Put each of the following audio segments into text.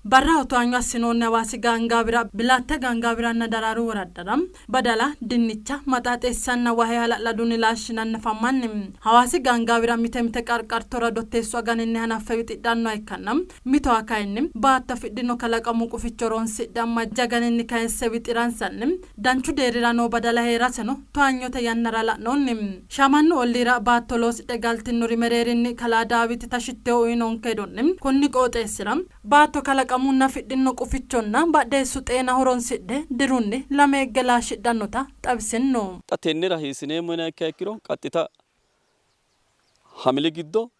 Barraho towaanyo assinoonni Hawaasi gaangaawira, Bilaatte gaangaawiranna Daraaru woraddara Badala, Dinnicha, Maxaaxeessanna Wahe hala'ladunni laashshinanni afammanni. Hawaasi gaangaawira mite mite qarqartora Dotteessu aganinni hanaffe wixidhannoha ikkanna mitowa kayinni baatto afidhino kalaqamu quficho horonsidhe Ammajje aganinni kayisse wixi'ransanni danchu deerrira noo badala hee'raseno towaanyote yannara la'noonni. Shaamannu olliira baatto loosidhe galtinnori mereerinni kalaa Daawiti Tashittehu uyinonke hedonni konni qooxeessira baatto kalaqamunni afidhino qufichonna badheessu xeena horonsidhe dirunni lameegge laashshidhannota xawisinno. Xa tennera hiissineemmo yiniha ikkiha ikkiro qaxxita Hamile giddo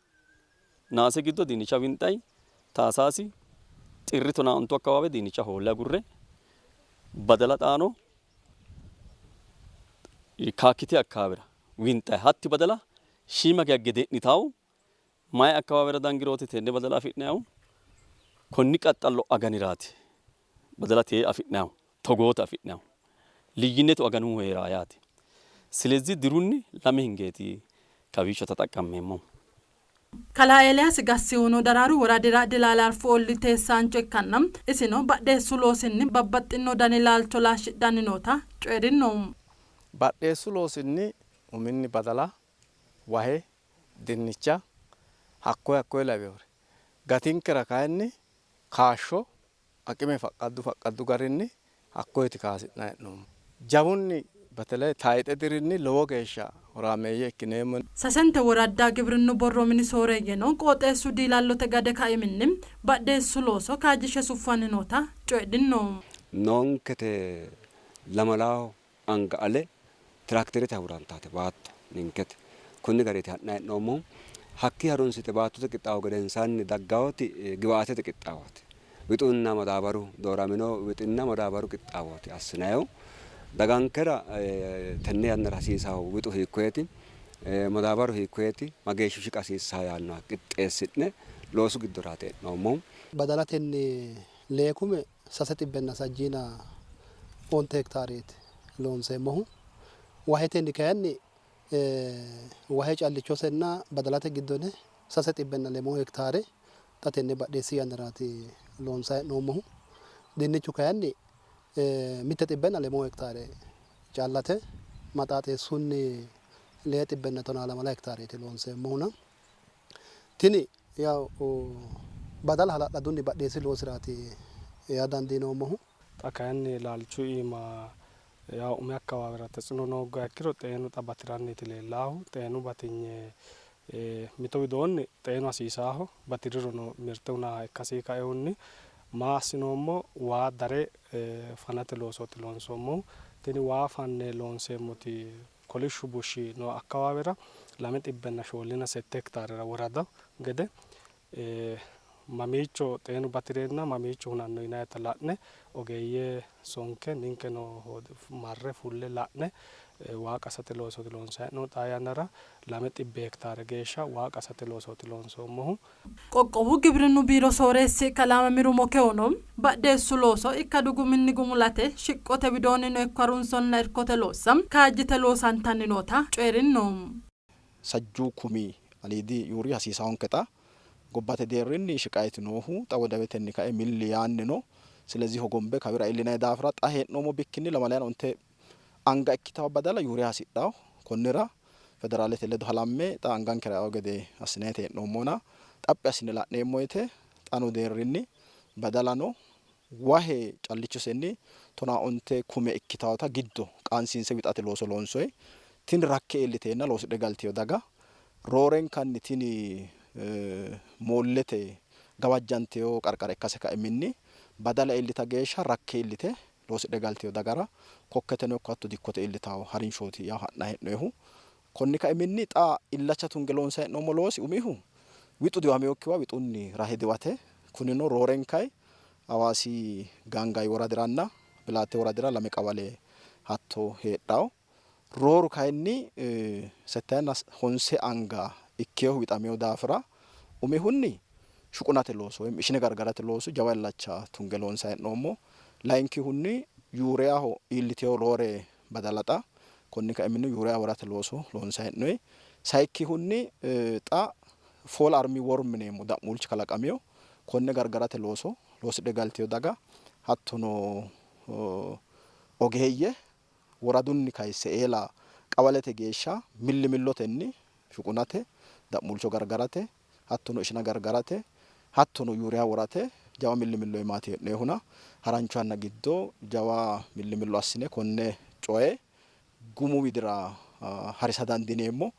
Naase giddo dinnicha winxay, Taasaasi, Xirri tonaa ontu akkawaawe dinnicha hoolle agurre, badala xaano Kaakkite akkaawera winxay. Hatti badala shiima geya gede'nitawo. Mayi akkawaawera dangirooti tenne badala afi'nayihu? Konni qaxxallo aganiraati badala tee afi'nayihu, togoota afi'nayihu. Liyyinetu aganuhu hee'raa yaate. Silezzi dirunni lame hingeeti kawiicho taxaqqammeemmohu. Kalaa Eeliyaasi Gassihuno Daraaru woradira Dilaala Arfu ollii teessaancho ikkanna, isino badheessu loosinni babbaxxino dani laalcho laashshidhanni noota coyi'rinno. Badheessu loosinni uminni badala, wahe, dinnicha hakkoye hakkoye lawinore gatinkera kayinni kaashsho aqime faqqaddu faqqaddu garinni hakkoyeti kaasi'nanni hee'noommo. Jawunni beteley tayxe dirinni lowo geeshsha horaameeyye ikkineemmo. Sasente woradda gibrinnu borro mini sooreeyyeno qooxeessu diilallote gade kaiminni badheessu looso kaajjishshe suffanni noota coyidhinno. Noonkete lamalaho anga ale tiraakiterete hawurantaate baatto ninkete. Konni gariiti ha'nanni hee'noommohu. Hakkii harunsite baattote qixxaawo gedensaanni daggawoti giwaatete qixxaawooti. Wixunna madaabaru dooramino wixinna madaabaru qixxaawooti assinayihu. Dagankera tenne yannara hasiisahu wixu hiikkoyeti, madaabaru hiikkoyeti, mageeshshu shiqa hasiissaho yaannoha qixxeessi'ne loosu giddoraati e'noommohu. Badalatenni leekume sase xibbenna sajjiina onte hektaareeti loonseemmohu. Wahetenni kayinni wahe callichosenna badalate giddone sase xibbenna lemoo hektaare xa tenne badheessi yannaraati loonsanni hee'noommohu. Dinnichu kayinni mitte xibbenna lemoo hektaare callate. Maxaaxeessunni lee xibbenna tonaa lamala hektaareeti loonseemmohuna. Tini yaw badala hala'ladunni badheessi loosiraati yaa dandiinoommohu. Xa kayinni laalchu iima yaw umi akkawaawera tetsino nooggoha ikkiro xeenu xa bati'ranniiti leellaahu. Xeenu batinye mito widoonni xeenu hasiisaaho, batirirono mirte hunaaha ikkasi kainohunni maa assinoommo waa dare fanate loosooti loonsoommohu. Tini waa fanne loonseemmoti kolishshu bushshi noo akkawaawera lame xibbenna shoolina sette hektaarera woradu gede mamiicho xeenu bati'reenna mamiicho hunanno yinayita la'ne ogeeyye sonke ninkeno marre fulle la'ne waa qasate loosooti loonsanni hee'noommo. Xaa yannara lame xibbe hektaare geeshsha waa qasate loosooti loonsoommohu. Qoqqowu Gibrinnu Biiro Sooreessi Kalaa Memiru Mokehuno, badheessu looso ikkadu guminni gumulate shiqqote widoonnino ikko harunsonna irkote loossa kaajjite loosantanni noota coyi'rinno. Sajjuu kumi aliidi Yuuriy hasiisaonke xa gobbate deerrinni shiqayti noohu xa wodawetenni kae milli yaanni no. Silezih hogombe kawira iillinanni daafira xa hee'noommo bikkinni lamalayina onte anga ikkitawo badala Yuuriya hasidhawo. Konnira Federaalete ledo halamme xa angankera e'awo gede assinanniiti hee'noommona xaphi assine la'neemmo woyte xa noo deerrinni badalano wahe callichosenni tonaa onte kume ikkitawota giddo qaansiinse wixate looso loonsoyi. Tini rakke iilliteenna loosidhe galtino daga roorenkanni tini moollete gawajjantino qarqara ikkase kaiminni badala iillita geeshsha rakke iillite loosidhe galtino dagara kokketeno ikko hatto dikkote iillitanno harinshooti yawo ha'nanni hee'noonnihu. Konni kaiminni xa illacha tunge loonsanni hee'noommo loosi umihu wixu diwaminokkiwa wixunni rahe diwate. Kunino roorenkanni Hawaasi Gaangayi woradiranna Bilaatte woradira lame qawale hatto heedhanno. Rooru kayinni settayinna honse anga ikkinohu wixamino daafira umihunni shuqunate looso woyi ishine gargarate looso jawa illacha tunge loonsanni hee'noommo. Layinkihunni yuuriyaho iillitino roore badala xa konni kaiminni yuuriya worate looso loonsanni hee'noonni. Sayikkihunni xa fool armi worm yineemmo da'muulchi kalaqamino. Konne gargarate looso loosidhe galtino daga hattono ogeeyye woradunni kayisse eela qawalete geeshsha millimillotenni shuqunate, da'muulcho gargarate, hattono ishina gargarate, hattono yuuriya worate jawa millimillo iimaati hee'noyihuna harancho yanna giddo jawa millimillo assine konne coye gumu widira harisa dandiineemmo.